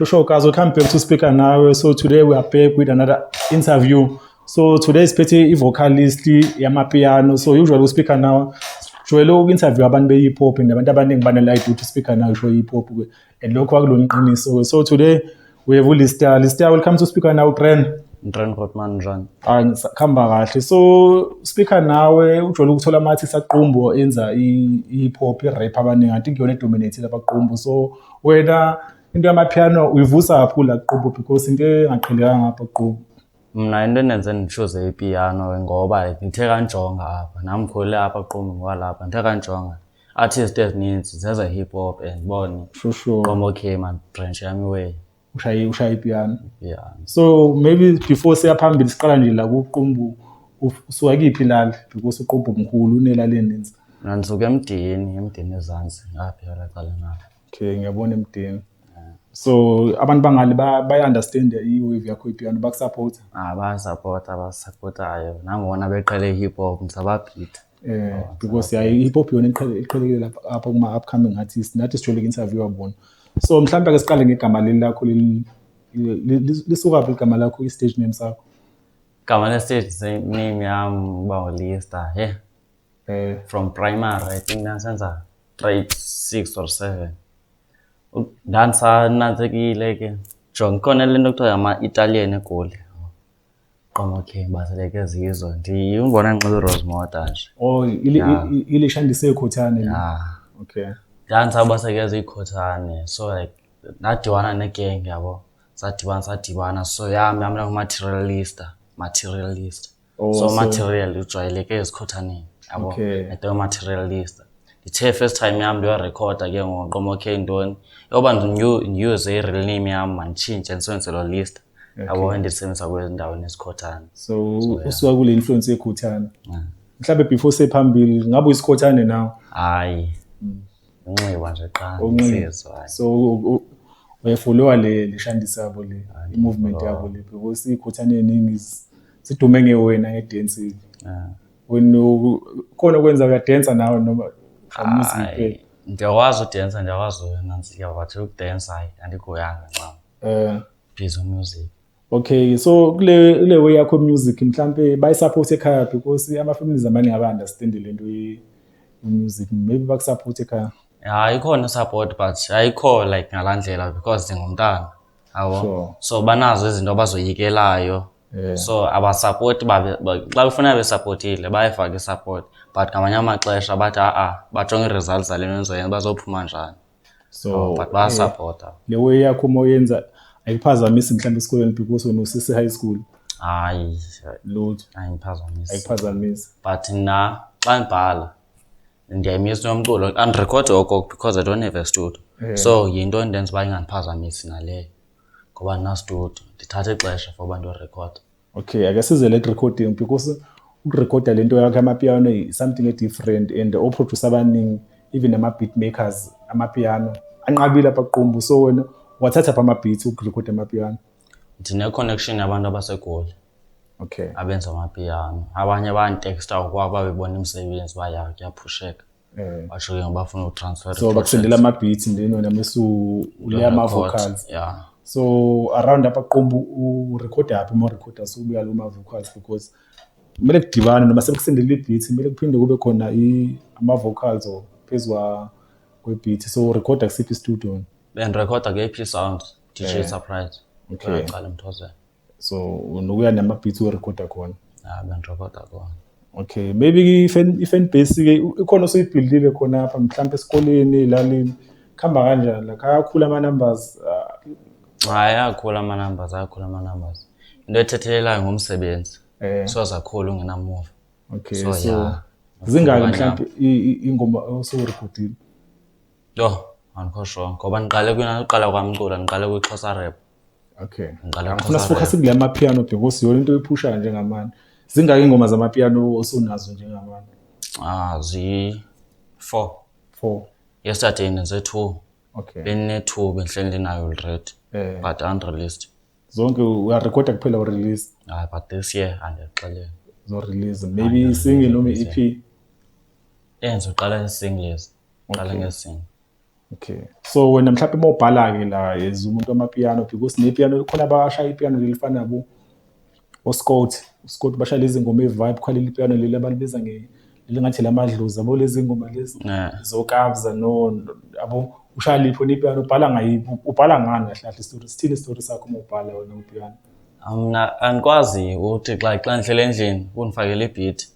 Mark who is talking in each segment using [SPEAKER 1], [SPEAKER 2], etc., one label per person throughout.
[SPEAKER 1] Sure, guys, welcome back to Speaker Nawe. So today we are back with another interview. So today siphethe i-vocalist yamapiano. So usually uSpeaker Nawe jwayele uku-interview abantu be-hip hop and abantu abaningi banelide ukuthi Speaker Nawe isho hip hop ke. And lokho akulona iqiniso. So today we have uLister. Lister, welcome to Speaker Nawe, Grand.
[SPEAKER 2] Ntrend Grootman, njani?
[SPEAKER 1] Hayi, kuhamba kahle. So Speaker Nawe ujwayele ukuthola ama-artist aQumbu enza i-hip hop, i-rap abaningi. I think iyona edominate lapha Qumbu. So wena into yamapiano uyivusa kakhulu la Qumbu because into engaqhelekanga ngapha Qumbu.
[SPEAKER 2] Mna into endenze ndichoose ipiano ngoba ndithe kanjonga apha, nam ndikhulele apha Qumbu, ngokwalapha ndithe kanjonga artist ezininzi zeze hip hop and ndibone qomba okay man, branch yam iway.
[SPEAKER 1] Ushaya ipiano.
[SPEAKER 2] Yeah.
[SPEAKER 1] So maybe before siya phambili, siqala nje la kuQumbu, usuka kiphi lali? Because uQumbu mkhulu, unelali eninzi.
[SPEAKER 2] Mna ndisuka eMdini, eMdini ezantsi ngapha lacala ngapha.
[SPEAKER 1] Okay, ngiyabona eMdini. So abantu bangali baya-understand i-wave yakho ipiano, bakusupport?
[SPEAKER 2] Ah, bayasapota, abasapotayo nangona beqhele i-hip hop ndisababhitha.
[SPEAKER 1] Because yeah, i-hip hop yona iqhelekile lapha apha kuma upcoming artists, nathi sijwayele uku-interview bona. So mhlawumbe ake siqale ngegama leli lakho leli, lisuka phi igama lakho, i-stage name sakho?
[SPEAKER 2] Igama le-stage name yam uba nguLister, he. From primary, I think ndandisenza grade 6 or 7. Ndandisanantsekile ke, jonga ikhona le nto kuthiwa ngama-Italian eGoli. Qoma okay, baseleke zizo. Ndimbona ndinxibe iRose Moda nje.
[SPEAKER 1] Oh, ile shandise ekhothane le.
[SPEAKER 2] Yeah.
[SPEAKER 1] Okay.
[SPEAKER 2] Ndandisabaseke ziyikhothane, so like ndadibana negeng yabo, sadibana sadibana, so yam nguMaterialista, Materialista.
[SPEAKER 1] Oh,
[SPEAKER 2] so material ujwayeleke ezikhothaneni yabo. Nto Materialista. Ndithe first time yam ndiyorekhoda ke ngoku, qoma okay ntoni yoba ndiyuze i-real name yam, manditshintshe ndisebenzise loo Lista yabo endisebenzisa kwezi ndawo nesikhothane.
[SPEAKER 1] So usuka kule influence yekhothane. Mhlawumbe before sephambili ngabe uyisikhothane nawe?
[SPEAKER 2] Hayi, unxiba nje qha.
[SPEAKER 1] Unxiba.
[SPEAKER 2] Ndisizwa, hayi.
[SPEAKER 1] So uyafollowa le shandisa yabo le, i-movement yabo le, because iy'khothane ey'ningi zidume ngewena nge-dancing. Wena khona okwenza uyadansa nawe noma music
[SPEAKER 2] Hayi,
[SPEAKER 1] kuphela?
[SPEAKER 2] Ndiyakwazi udensa, ndiyakwazi nantsika, but ukudensa hayi, andikhoyanga ncam. Busy music.
[SPEAKER 1] Okay, so kule way yakho music, mhlambe bayisupport ekhaya? Because ama-families amaningi aba-understand le nto ye-music, maybe bakusupport ekhaya?
[SPEAKER 2] Hayi, ikhona support but ayikho like ngalaa ndlela because ndingumntana yabo. So banazo izinto abazoyikelayo. So abasapoti babe xa befuna besapotile bayifake isupport, but ngamanye amaxesha bathi a-a bajonge ii-results zale nto ndizoyenza bazophuma njani.
[SPEAKER 1] So
[SPEAKER 2] but bayasapota.
[SPEAKER 1] Le way yakho uma uyenza ayikuphazamisi mhlawumbe esikoleni, because wena usise high school?
[SPEAKER 2] Hayi.
[SPEAKER 1] Lutho.
[SPEAKER 2] Ayindiphazamisi.
[SPEAKER 1] Ayikuphazamisi.
[SPEAKER 2] But mna xa ndibhala ndiyayimisa yomculo, andirekhodi okoko because I don't have a studio. So yinto endenza uba ingandiphazamisi naleyo ngoba andinastudio, ndithatha ixesha for uba ndiyorekhoda.
[SPEAKER 1] Okay, ake size le recording, because ukurekhoda lento yakho amapiano is something different and o-producer abaningi, even ama-beat makers amapiano anqabile apha Qumbu. So wena wathatha pha ama-beats ukurekhoda amapiano?
[SPEAKER 2] Ndine-connection yabantu abaseGoli abenza amapiano. Abanye bayanditexta ngokwabo babebona imisebenzi uba ya kuyaphusheka, batsho ke ngoku bafuna utransfer.
[SPEAKER 1] So bakusendela ama-beats then wena mase uleya ama-vocals?
[SPEAKER 2] Yeah.
[SPEAKER 1] So around apha Qumbu urekhoda phi uma urekhoda subuya lo ma-vocals? Because kumele kudibane, noma sekusendela i-beat kumele kuphinde kube khona ama-vocals or phezu kwe-beat. So urekhoda kusiphi i-studio?
[SPEAKER 2] Bendirekhoda ke-AP Sound, DJ Surprise. Uyaqala eMthozela.
[SPEAKER 1] So nokuya nama-beats urekhoda khona?
[SPEAKER 2] Ya, bendirekhoda khona.
[SPEAKER 1] Okay, maybe i-fan base ke ikhona osuyibhildile khona apha, mhlawumbe esikoleni, elalini, kuhamba kanjani like, ayakhula ama-numbers?
[SPEAKER 2] Hayi, ayakhula ama-numbers, ayakhula ama-numbers. Into ethethelelayo ngumsebenzi. So zakhula ungenamuva.
[SPEAKER 1] Okay.
[SPEAKER 2] So,
[SPEAKER 1] so
[SPEAKER 2] yeah.
[SPEAKER 1] Zingaki
[SPEAKER 2] Khula.
[SPEAKER 1] Mhlawumbe ingoma osowurekhodile?
[SPEAKER 2] Yho, andikho sure ngoba ndiqale uqala kwam ucula ndiqale kwiXhosa rap. Ngiqale
[SPEAKER 1] Ngifuna
[SPEAKER 2] kuXhosa
[SPEAKER 1] sifocus
[SPEAKER 2] rap.
[SPEAKER 1] kule amapiano because yona into oyiphushayo njengamanje. Zingaki ingoma zamapiano osunazo njengamanje?
[SPEAKER 2] Ah, zi-4.
[SPEAKER 1] 4.
[SPEAKER 2] Yesterday ndenze 2. Bendine-2 bendihleli ndinayo already. But unreleased.
[SPEAKER 1] Zonke uyarekhoda kuphela, urelease?
[SPEAKER 2] Hayi, but this year andiyixeleli.
[SPEAKER 1] Zo-release maybe single noma i-EP?
[SPEAKER 2] Ndizoqala ngee-singles. Qala ngee-single.
[SPEAKER 1] Okay. So wena mhlawumbe uma ubhala-ke la as umuntu wamapiano, because nepiano khona abashaya ipiano leli lifana nabo oScott. UScott bashaya lezi ngoma e-vibe, khona leli piano leli abalibiza leli ngathi lamadlozi, yabo lezi ngoma lezi zoKabza no yabo, ushaya liphi wena ipiano, ubhala ngayiphi, ubhala ngani kahle kahle isitori, sithini isitori sakho uma ubhala wena upiano?
[SPEAKER 2] Mna andikwazi uthi xa ndihlele endlini kundifakele i-beat,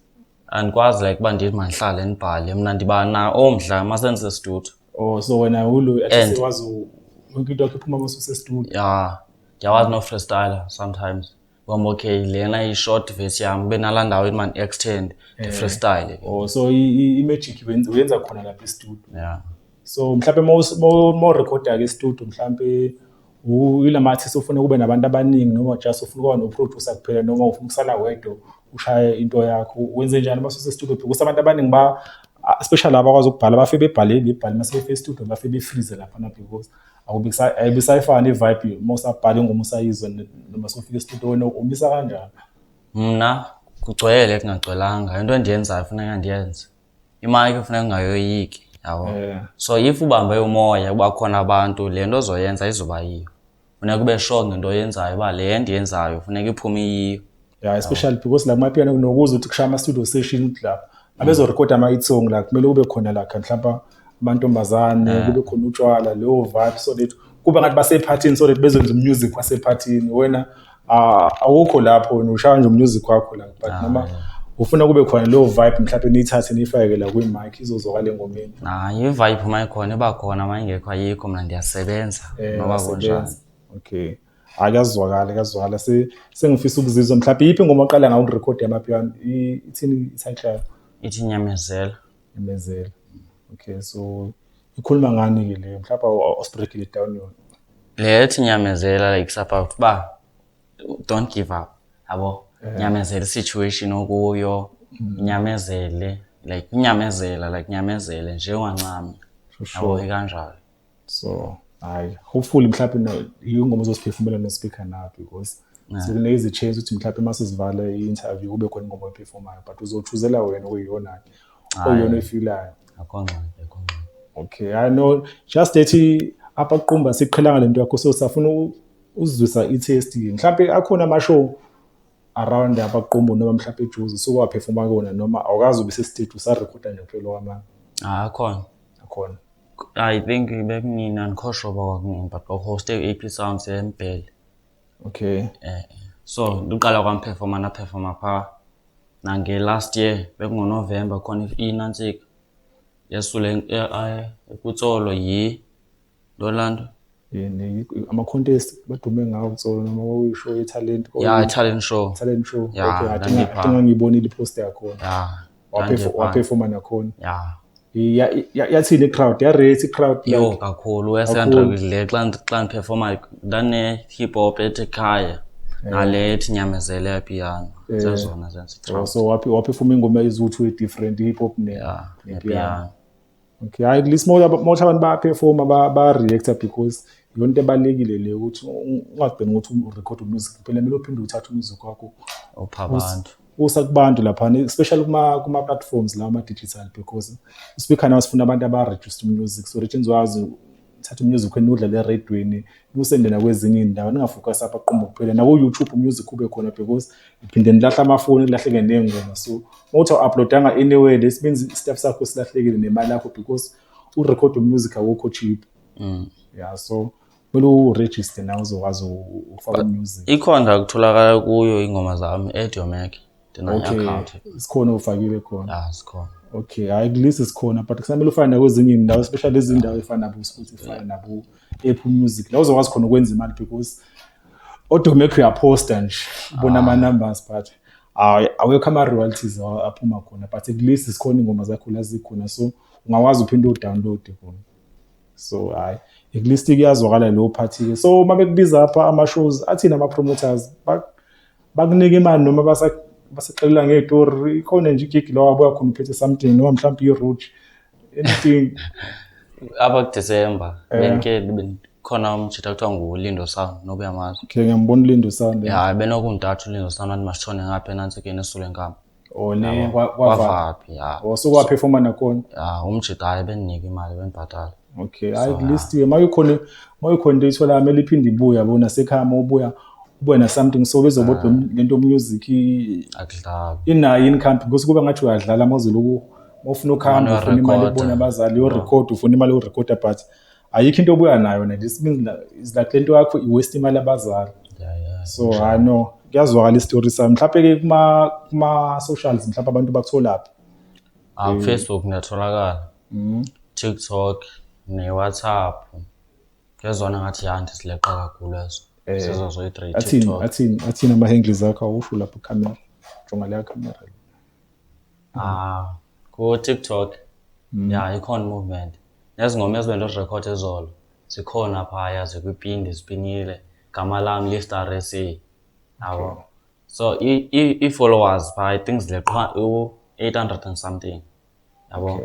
[SPEAKER 2] andikwazi like uba ndithi mandihlale ndibhale. Mna ndiba na omdla uma sendisestudio.
[SPEAKER 1] Oh, so wena ulo actually wazi yonke into yakho iphuma uma usestudio.
[SPEAKER 2] Yeah, ndiyakwazi no-freestyler sometimes. Ngoba okay, lena i-short verse yam, kube nalaa ndawo ithi mandi-extend, ndi-freestyle.
[SPEAKER 1] Oh, so i-magic uyenza khona lapha e-studio.
[SPEAKER 2] Yeah.
[SPEAKER 1] So mhlawumbe uma urekhoda-ke e-studio, mhlawumbe yila artist ufuna kube nabantu abaningi, noma just ufuna ukuba no-producer kuphela, noma ufuna ukusala wedwa ushaye into yakho, wenze njani uma ususe-studio? Because abantu abaningi ba, especially abakwazi ukubhala, bafike bebhale bebhale, mase befika e-studio bafike be-freeze laphana, because ayibisayifani i-vibe uma usabhala ingoma usayizwa noma sofika e-studio. Wena umisa kanjani?
[SPEAKER 2] Mna kugcwele kungagcwelanga, into endiyenzayo funeka ndiyenze. Imayikhi funeka ungayoyiki, yabo. So if ubambe umoya kuba khona abantu, le nto ozoyenza izoba yiyo. Funeka ube sure ngento oyenzayo uba le ndiyenzayo funeka iphume iyiyo.
[SPEAKER 1] Yeah, especially because la kumapiano kunokuza ukuthi kushaya ama-studio session lapha abezorekhoda ama-hit song, la kumele kube khona la mhlawumbe amantombazane, kube khona utshwala, leyo vibe, so that kube ngathi basephathini, so that bezokwenza umusic wasephathini. Wena awukho lapho, wena ushaya nje umusic wakho la, but noma ufuna kube khona leyo vibe, mhlawumbe niyithathe niyifake la kwi-mic izozwakala engomeni.
[SPEAKER 2] Hayi, i-vibe uma ikhona iba khona, uma ingekho ayikho. Mna ndiyasebenza noba kunjani.
[SPEAKER 1] Okay, hayi, kuyazwakala, kuyazwakala. Sengifisa ukuzizwa mhlawumbe iyiphi ingoma oqala ngayo ukurekhoda yamapiano, ithini i-title yayo?
[SPEAKER 2] Ithi Nyamezela.
[SPEAKER 1] Nyamezela, okay. So ikhuluma ngani-ke leyo? Mhlawumbe awusibreakele down yona.
[SPEAKER 2] Le ethi Nyamezela, like it's about uba don't give up, yabo, nyamezela i-situation okuyo, nyamezele, like unyamezela, like nyamezele nje, ungancami, yabo, ikanjalo.
[SPEAKER 1] So hayi, hopefully mhlawumbe ingoma ozosiphefumela no-speaker now, because sekunikeza i-chance ukuthi mhlawumbe uma sesivala i-interview kube khona ingoma oyiphefumumayo, but uzochuzela wena okuyiyona oyiyona oyifilayo.
[SPEAKER 2] Akho ngxaki, akho ngxaki.
[SPEAKER 1] Okay, I know, just ethi apha Qumba siqhelanga lento yakho, so safuna uzizwisa i-taste. Mhlawumbe akhona ama-show around apha Qumbu noma mhlawumbe eJozi so waphefuma kona, noma awukazi ube sestage usarekhoda nje kuphela kwamanje?
[SPEAKER 2] Ah, akhona.
[SPEAKER 1] Akhona.
[SPEAKER 2] I think bekunini, andikho sure uba kwakunini, but kwakuhoste i-AP Sounds eMbhele. So luqala kwam performa, ndaphefoma phaa. Nange-last year bekungoNovemba, khona inantsika yesule kuTsolo, yi ntoni laa nto?
[SPEAKER 1] Yini, ama-contest badume ngawo Tsolo, noma kwakuyishow ye-talent?
[SPEAKER 2] Ya, i-talent show.
[SPEAKER 1] Talent show.
[SPEAKER 2] Ya,
[SPEAKER 1] okay, I think I
[SPEAKER 2] ndandiphaa.
[SPEAKER 1] think ngiyibonile i-post yakhona. Waphefoma nakhona?
[SPEAKER 2] Ya.
[SPEAKER 1] Yathini i-crowd, ya-rate i-crowd?
[SPEAKER 2] Yho,
[SPEAKER 1] like
[SPEAKER 2] kakhulu.
[SPEAKER 1] Kakhulu.
[SPEAKER 2] Wesandra le xa ndiphefoma ndane-hip hop ethi Khaya nale ethi Nyamezele yapiano, zezona zenza
[SPEAKER 1] Oh,
[SPEAKER 2] i-crowd.
[SPEAKER 1] So waphefoma ingoma eziwu-two different, hip hop ne
[SPEAKER 2] Ya,
[SPEAKER 1] nepiano.
[SPEAKER 2] Nepiano.
[SPEAKER 1] Okay, hayi, at least more abantu bayaphefoma, ba-reacta, because iyona into ebalulekile le, ukuthi ungagcini ukuthi urekhode umusic kuphela, kumele uphinde uthathe umusic wakho
[SPEAKER 2] upha abantu.
[SPEAKER 1] Usa kubantu laphana, especially kuma-platforms lawa ama-digital, because uspeaker nawe sifuna abantu aba-register music, so that nizokwazi uthatha umusic wenu udlale eredweni, niwusende nakwezinye iy'ndawo, ningafocus apha Qumbu kuphela, naku-YouTube music ube khona, because niphinde nilahle amafoni, kulahleke ney'ngoma. So uma uthi awu-uploadanga anyway, this means i-stuff sakho silahlekile nemali yakho, because urekhode umusic awukho cheap. Yeah, so kumele uregister nawe uzokwazi ukufaka umusic.
[SPEAKER 2] Ikhona kutholakala kuyo iingoma zam, Audiomack, ndinayo i-account.
[SPEAKER 1] Sikhona ufakile khona?
[SPEAKER 2] Ya, zikhona.
[SPEAKER 1] Okay, hayi, kulisi sikhona, but kusamele ufane nakwezinye iy'ndawo, especially lezi ndawo ey'fana nabo-Spotify nabo-Apple Music, la uzokwazi khona ukwenza imali, because Audiomack uyaphosta nje ubona ama-numbers, but awekho ama-royalties aphuma khona, but at least zikhona iy'ngoma zakho la zikhona, so ungakwazi uphinde udownload khona. So hhayi, at least kuyazwakala leyo part-ke. So uma bekubiza apha ama-shows, athini ama-promoters? Bakunika imali noma basaxelela ngey'tori? Ikhona nje igigi la wabuya khona uphethe something, noma mhlawumbe i-rouge, anything?
[SPEAKER 2] Apha kuDisemba bendike khona umjita kuthiwa nguLindo Sound, noba uyamazi.
[SPEAKER 1] Okay, ngiyambona uLindo Sound.
[SPEAKER 2] Ya, benokundatha uLindo Sound, wathi masitshone ngapha enantsikeni esule nkama.
[SPEAKER 1] Oh, ne kwavaphi?
[SPEAKER 2] Kwavaphi, ya.
[SPEAKER 1] Oh, so waphefoma nakhona?
[SPEAKER 2] Ya, umjita, hayi, bendinika imali, bendibhatala.
[SPEAKER 1] Okay, hayi at least mayikhona mayikhona into oyitholayo kumele iphinde ibuye yabo nasekhaya uma ubuya ubuye na something so bezobodwa lento music
[SPEAKER 2] Akudlali.
[SPEAKER 1] Inayo income because kuba ngathi uyadlala uma uzoloku uma ufuna ukuhamba
[SPEAKER 2] Umane
[SPEAKER 1] ufuna imali
[SPEAKER 2] uyarekhoda.
[SPEAKER 1] kubona abazali uyorekhod, ufuna imali yokurekhoda, but ayikho into obuya nayo na. This means is like lento yakho i-waste imali yabazali. So I know kuyazwakala isitori sami. Mhlawumbe ke kuma socials mhlawumbe abantu bakutholaphi?
[SPEAKER 2] Ah, Facebook ngiyatholakala. TikTok ne-WhatsApp. Ngezona ngathi ya ndisileqa kakhulu ezo. Zizo zoyi-three.
[SPEAKER 1] Athini?
[SPEAKER 2] TikTok.
[SPEAKER 1] Athini ama-handles akho? Awusho lapho khamera, jonga leya khamera.
[SPEAKER 2] Ah, ku-TikTok. Ya, ikhona movement. Nezingoma ezibe ndizirekhode izolo zikhona phaya, zikwipindi zipinile. Gama lam Lifstar SA. Yabo. So i-followers phaa I think zileqa u-800 and something. Yabo.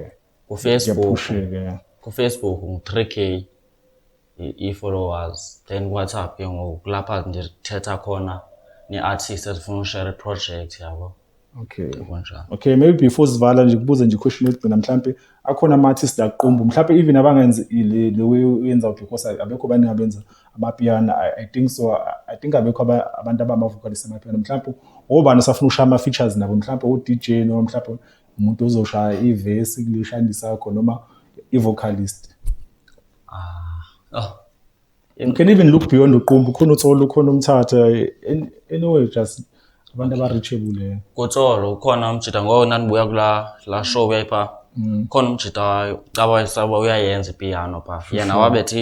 [SPEAKER 2] KuFacebook.
[SPEAKER 1] Kuyaphusheka, yeah.
[SPEAKER 2] KuFacebook ngu-3K i-followers. Then kuWhatsApp ke ngoku kulapha ndithetha khona nee-artists ezifuna ushare i-project yabo. Kunjalo.
[SPEAKER 1] Okay, maybe before sivala nje kubuze nje question yokugcina, mhlambe akhona ama-artist aqumbu mhlambe even abangenzi le way uyenza because abekho abaningi abenza amapiano. I think so, I think abekho abantu abama-vocalist amapiano. Mhlambe obani osafuna ukushaya ama-features nabo, mhlambe o-DJ noma mhlambe umuntu ozoshaya ivesi kule shandi sakho noma i-vocalist?
[SPEAKER 2] Oh.
[SPEAKER 1] You can even look beyond uqumbu, khona uTsolo, khona uMthatha, anyway just abantu aba-reachable, yeah.
[SPEAKER 2] KuTsolo ukhona umjita, ngoku ndandibuya kulaa laa show yayiphaa. Khona umjita caba saba uyayenza ipiano phaa. Yena wabetha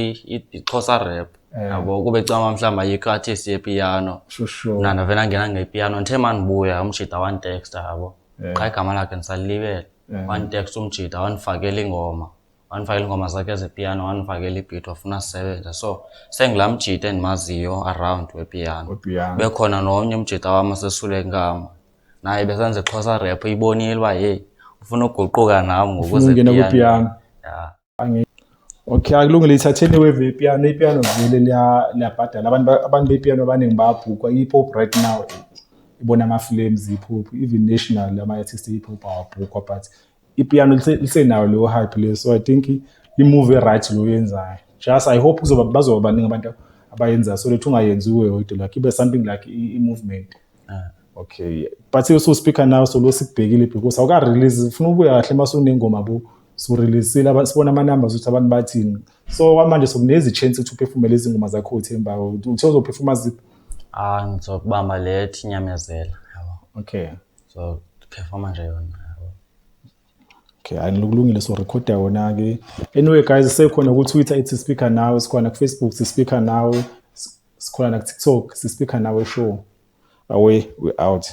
[SPEAKER 2] iXhosa rap. Yabo kube caba mhlawumbi ayikho artist yepiano.
[SPEAKER 1] Sure sure.
[SPEAKER 2] Mna ndavele ndangena ngepiano. Ndithe mandibuya umjita wanditexta yabo. Qha igama lakhe ndisalilibele. Wanditexta umjita wandifakela ingoma. Wandifakela iingoma zakhe zepiano, wandifakela i-beat, wafuna sisebenze. So sengulaa mjita endimaziyo around wepiano.
[SPEAKER 1] Wepiano.
[SPEAKER 2] Bekhona nomnye umjita wam osesule nkama. Naye besenza iXhosa rap, uyibonile uba heyi ufuna uguquka nam ngoku
[SPEAKER 1] Ufuna ungena
[SPEAKER 2] zepiano.
[SPEAKER 1] kwipiano.
[SPEAKER 2] Yeah.
[SPEAKER 1] Okay, akulungile, ithatheni wave yepiano. Ipiano vele liyabhadala. Abantu bepiano abaningi bayabhukwa. I-hip hop right now ibona ama-flames, hip hop, even national ama-artist hip hop awabhukwa, but ipiano lisenayo leyo hype leyo. So I think i-move right lo yenzayo. Just I hope kuzoba bazoba baningi abantu abayenzayo so that ungayenzi uwe wedwa, like ibe something like i-movement. Okay, but so speaker now so lo sikubhekile because awuka release, ufuna ubuya kahle mase unengoma bo so release sibona ama numbers ukuthi abantu bathini. So kwamanje sokunezi chance ukuthi uperforme lezi ngoma zakho uthemba uthe uzoperforma ziphi?
[SPEAKER 2] Ah, ngizokubamba le ethi Nyamezela yabo. So performa nje yona yabo.
[SPEAKER 1] Okay, akulungile, so recorda yona ke. Anyway guys, sekhona ku Twitter ethi Speaker Nawe, sikhona ku Facebook Speaker Nawe, sikhona na ku TikTok Speaker Nawe Show. Away, we out.